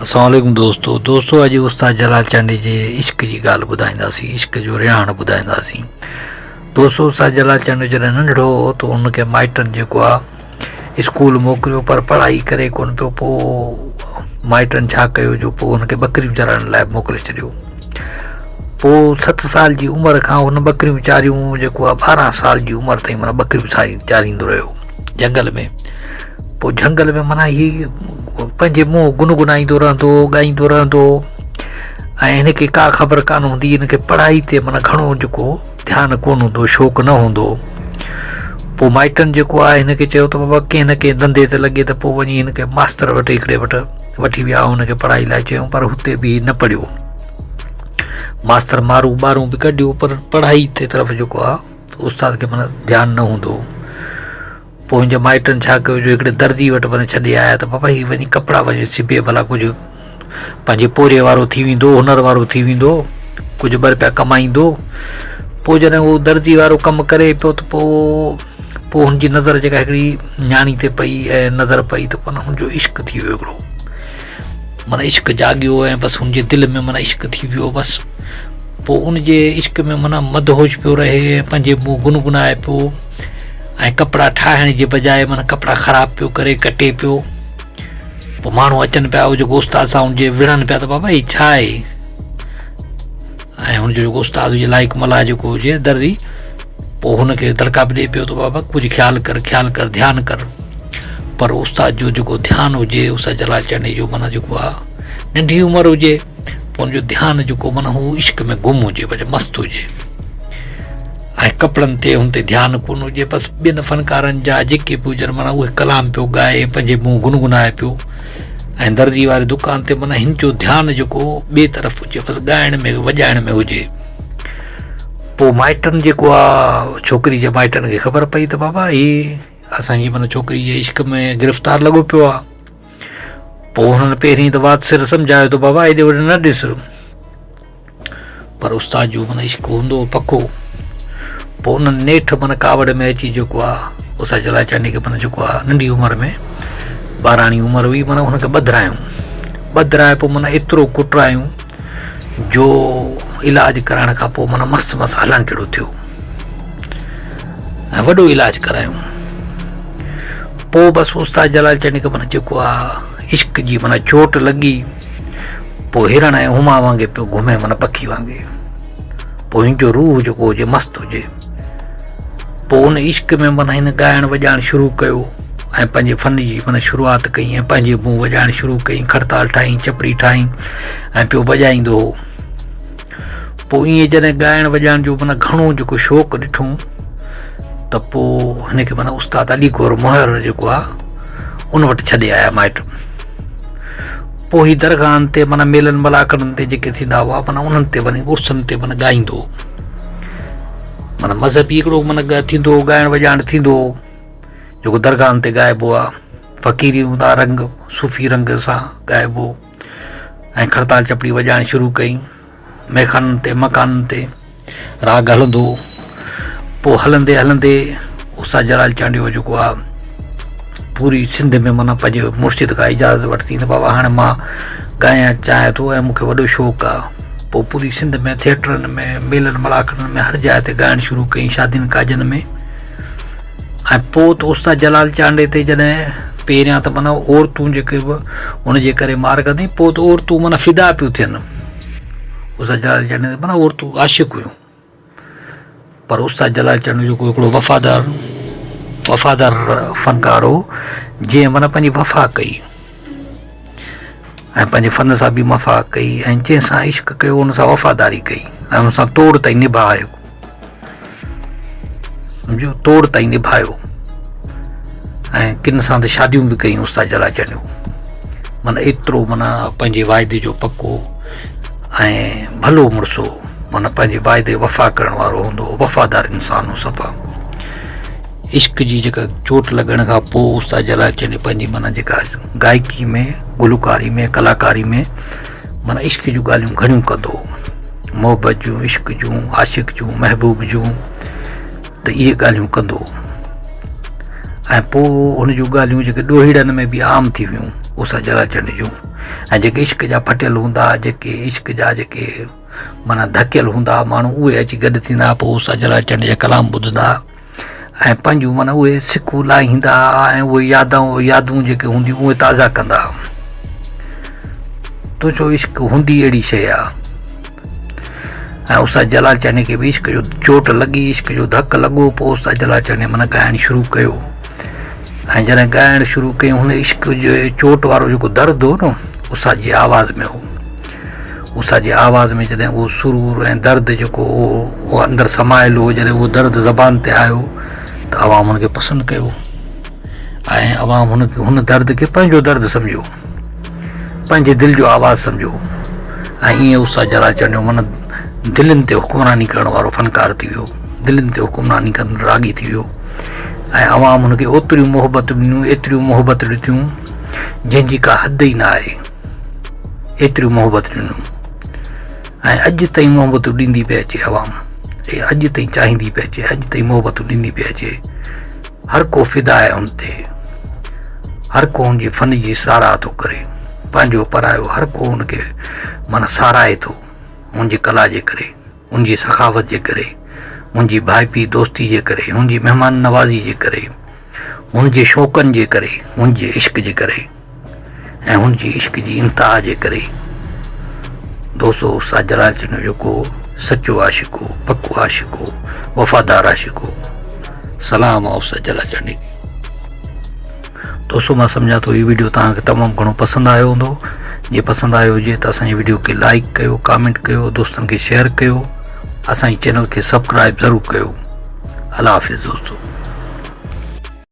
السلام عليڪم دوستو دوستو اڄ استاد جلال چانڊيي جي عشق جي ڳالهه ٻڌائينداسين عشق جو رهاڻ ٻڌائينداسين دوستو استاد جلال چانڊيو جڏهن ننڍڙو هو ته ان کي مائٽن جيڪو آ اسڪول موڪليو پر پڙهائي ڪري ڪونه پيو پوء مائٽن ڇا ڪيو جو پوء ان کي ٻڪريون چرائڻ لاء موڪلي ڇڏيو پوء ست سال جي عمر کان هن ٻڪريون چاريون جيڪو آ ٻارهن سال جي عمر تائين معنيٰ ٻڪريون چاريندو رهيو جنگل ۾ پوء جهنگل ۾ معنيٰ هي پنهنجي منهن گنگنائيندو رهندو هو ڳائيندو رهندو هو ۽ هن کي ڪا خبر ڪانه هوندي هن کي پڙهائي تي معنيٰ گهڻو جيڪو ڌيان ڪونه هوندو هو شوق نه هوندو هو پوء مائٽن جيڪو آهي هن کي چيو ته بابا ڪنهن نه ڪنهن ڌنڌي تي لڳي ته پوء وڃي هن کي ماستر وٽ هڪڙي وٽ وٺي ويا هن کي پڙهائي لاء چيو پر هتي به نه پڙهيو ماستر مارون ٻارون به ڪڍيو پر پڙهائي تي طرف جيڪو آهي استاد کي معنيٰ ڌيان نه هوندو هو پوء هن جي مائٽن ڇا ڪيو جو هڪڙي درزي وٽ وڃي ڇڏي آيا ته بابا هي وڃي ڪپڙا وڃي سبي ڀلا ڪجهه پنهنجي پورهيي وارو ٿي ويندو هنر وارو ٿي ويندو ڪجهه ٻه رپيا ڪمائيندو پوء جڏهن هو درزي وارو ڪم ڪري پيو ته پوء پوء هن جي نظر جيڪا هڪڙي نياڻي تي پئي ۽ نظر پئي ته پوء هن جو عشق ٿي ويو هڪڙو معنيٰ عشق جاڳيو ۽ بس هن جي دل ۾ معنيٰ عشق ٿي ويو بس پوء ان جي عشق ۾ معنيٰ مدهوش پيو رهي ۽ پنهنجي منهن گنگنائي پيو ۽ ڪپڙا ٺاهڻ جي بجاء معنيٰ ڪپڙا خراب پيو ڪري ڪٽي پيو پوء ماڻهو اچن پيا جيڪو استاد سان ان جي وڙهن پيا ته بابا هي ڇا آهي ۽ هن جو جيڪو استاد هجي لائق ملاح جيڪو هجي درزي پوء هن کي دڙڪا به ڏئي پيو ته بابا ڪجهه خيال ڪر خيال ڪر ڌيان ڪر پر استاد جو جيڪو ڌيان هجي استاد جلال چانڊيي جو معنيٰ جيڪو آهي ننڍي عمر هجي پوء ان جو ڌيان جيڪو معنيٰ هو عشق ۾ گم هجي بس مست هجي ۽ ڪپڙن تي هن تي ڌيان ڪونه هجي بس ٻين فنڪارن جا جيڪي به هجن معنيٰ اهي ڪلام پيو ڳائي پنهنجي منهن گنگنائي پيو ۽ درزي واري دڪان تي معنيٰ هن جو ڌيان جيڪو ٻئي طرف هجي بس ڳائڻ ۾ وڄائڻ ۾ هجي پوء مائٽن جيڪو آ ڇوڪري جي مائٽن کي خبر پئي ته بابا هي اسان جي معنيٰ ڇوڪري جي عشق ۾ گرفتار لڳو پيو آ پوء هنن پهرين ته وات سر سمجهايو ته بابا هيڏي هوڏي نه ڏس پر استاد جو معنيٰ عشق هوندو هو پڪو پوء انهن نيٺ معنيٰ ڪاوڙ ۾ اچي جيڪو آ استاد جلال چانڊيي کي معنيٰ جيڪو آ ننڍي عمر ۾ ٻاراڻي عمر هئي معنيٰ هن کي ٻڌرايون ٻڌرائي پوء معنيٰ ايترو ڪٽرايون جو علاج ڪرائڻ کان پوء معنيٰ مس مس هلڻ جهڙو ٿيو ۽ وڏو علاج ڪرايون پوء بس استاد جلال چانڊيي کي معنيٰ جيڪو آ عشق جي معنيٰ چوٽ لڳي پوء هرڻ ۽ هما وانگي پيو گهمي معنيٰ پکي وانگي پوء هن جو روح جيڪو هجي مست هجي پوء ان عشق ۾ معنيٰ هن ڳائڻ وڄائڻ شروع ڪيو ۽ پنهنجي فن جي معنيٰ شروعات ڪئي ۽ پنهنجي منهن وڄائڻ شروع ڪئي کڙتال ٺاهي چپڙي ٺاهي ۽ پيو وڄائيندو هو پوء ائين جڏهن ڳائڻ وڄائڻ جو معنيٰ گهڻو جيڪو شوق ڏٺو ته پوء هن کي معنيٰ استاد علي گور مهر جيڪو آهي ان وٽ ڇڏي آيا مائٽ پوء هي درگاهن تي معنيٰ ميلن ملاکڙن تي جيڪي ٿيندا هئا معنيٰ انهن تي وڃي عرسن تي معنيٰ ڳائيندو هو معنيٰ مذهبي هڪڙو معنيٰ ٿيندو هو ڳائڻ وڄائڻ ٿيندو هو جيڪو درگاهن تي ڳائبو آهي فقيري هوندا رنگ صوفي رنگ سان ڳائبو ۽ کڙتال چپڙي وڄائڻ شروع ڪئي ميخانن تي مڪانن تي راڳ هلندو هو پوء هلندي هلندي استاد جلال چانڊيو جيڪو آ پوري سنڌ ۾ معنيٰ پنهنجي مرشد کان اجازت ورتي ته بابا هاڻي مان ڳائڻ چاهيان ٿو ۽ مونکي وڏو شوق آ پوء پوري سنڌ ۾ ٿيٽرن ۾ ميلن ملاکڙن ۾ هر جاء تي ڳائڻ شروع ڪئي شادين ڪاڄن ۾ ۽ پوء ته استاد جلال چانڊيي تي جڏهن پهريان ته معنيٰ عورتون جيڪي به ان جي ڪري مار ڪندي پوء ته عورتون معنيٰ فدا پيون ٿين استاد جلال چانڊيي تي معنيٰ عورتون عاشق هيون پر استاد جلال چانڊيو جيڪو هڪڙو وفادار وفادار فنڪار هو جنهن معنيٰ پنهنجي وفا ڪئي ۽ پنهنجي فن سان به وفا ڪئي ۽ جنهن سان عشق ڪيو ان سان وفاداري ڪئي ۽ ان سان توڙ تائين نڀايو سمجھو توڙ تائين نڀايو ۽ ڪن سان ته شاديون به ڪيون استاد جلال چانڊيو معنيٰ ايترو معنيٰ پنهنجي واعدي جو پڪو ۽ ڀلو مڙس هو معنيٰ پنهنجي واعدي وفا ڪرڻ وارو هوندو هو وفادار انسان هو صفا عشق جي جيڪا چوٽ لڳڻ کان پوء استاد جلال چانڊيو پنهنجي معنيٰ جيڪا گائڪي ۾ گلوڪاري ۾ ڪلاڪاري ۾ معنيٰ عشق جون ڳالهيون گهڻيون ڪندو هو محبت جون عشق جون عاشق جون محبوب جون ته اهي ڳالهيون ڪندو هو ۽ پوء هن جون ڳالهيون جيڪي ڏوهيڙن ۾ به عام ٿي ويون استاد جلال چانڊيو جون. ۽ جيڪي عشق جا ڦٽيل هوندا جيڪي عشق جا جيڪي معنيٰ ڌڪيل هوندا ماڻهو اهي اچي گڏ ٿيندا پوء استاد جلال چانڊيي جا ڪلام ٻڌندا ۽ پنهنجون معنيٰ اهي سڪون لاهيندا ۽ اهي يادون يادون جيڪي هونديون اهي تازا ڪندا تو چو عشق هوندي اهڙي شيء آ ۽ استاد جلال چانڊيي کي به عشق جو چوٽ لڳي عشق جو ڌڪ لڳو پوء استاد جلال چانڊيي معنيٰ ڳائڻ شروع ڪيو ۽ جڏهن ڳائڻ شروع ڪيو هن عشق جي چوٽ وارو جيڪو درد هو نه استاد جي آواز ۾ هو استاد جي آواز ۾ جڏهن اهو سرور ۽ درد جيڪو اهو اندر سمايل هو جڏهن اهو درد زبان تي آيو ته عوام هن کي پسند ڪيو ۽ عوام هن هن درد کي پنهنجو درد سمجهيو پنهنجي دل جو آواز سمجهيو ۽ ائين استاد جلال چانڊيو من دلين تي حڪمراني ڪرڻ وارو فنڪار ٿي ويو دلين تي حڪمراني ڪندڙ راڳي ٿي ويو ۽ عوام هن کي اوتريون محبتون ڏنيون ايتريون محبتون ڏتيون جنهن جي ڪا حد ئي نه آهي ايتريون محبتون ڏنيون ۽ اڄ تائين محبتون ڏيندي پئي اچي عوام اڄ تائين چاهيندي پئي اچي اڄ تائين محبتون ڏيندي پئي اچي هر ڪو فدا آهي ان تي هر ڪو ان جي فن جي ساراهه ٿو ڪري پنهنجو پرايو هر ڪو ان کي معنيٰ ساراهي ٿو ان جي ڪلا جي ڪري ان جي سخاوت جي ڪري ان جي ڀائپي دوستي جي ڪري ان جي مهمان نوازي جي ڪري هن جي شوقن جي ڪري، هن جي عشق جي ڪري ۽ هن جي عشق جي انتها جي ڪري دوستو استاد جلال چنيو جيڪو سچو عاشق هو، پڪو عاشق هو، وفادار عاشق هو. سلام آ استاد جلال چانڊيي کي. دوستو مان سمجهان ٿو هي ويڊيو توهان کي تمام گهڻو پسند آيو هوندو جي پسند آيو هجي ته اسان جي ويڊيو کي لائڪ ڪيو ڪامينٽ ڪيو دوستن کي شيئر ڪيو اسان جي چينل کي سبسڪرائب ضرور ڪيو الله حافظ دوستو.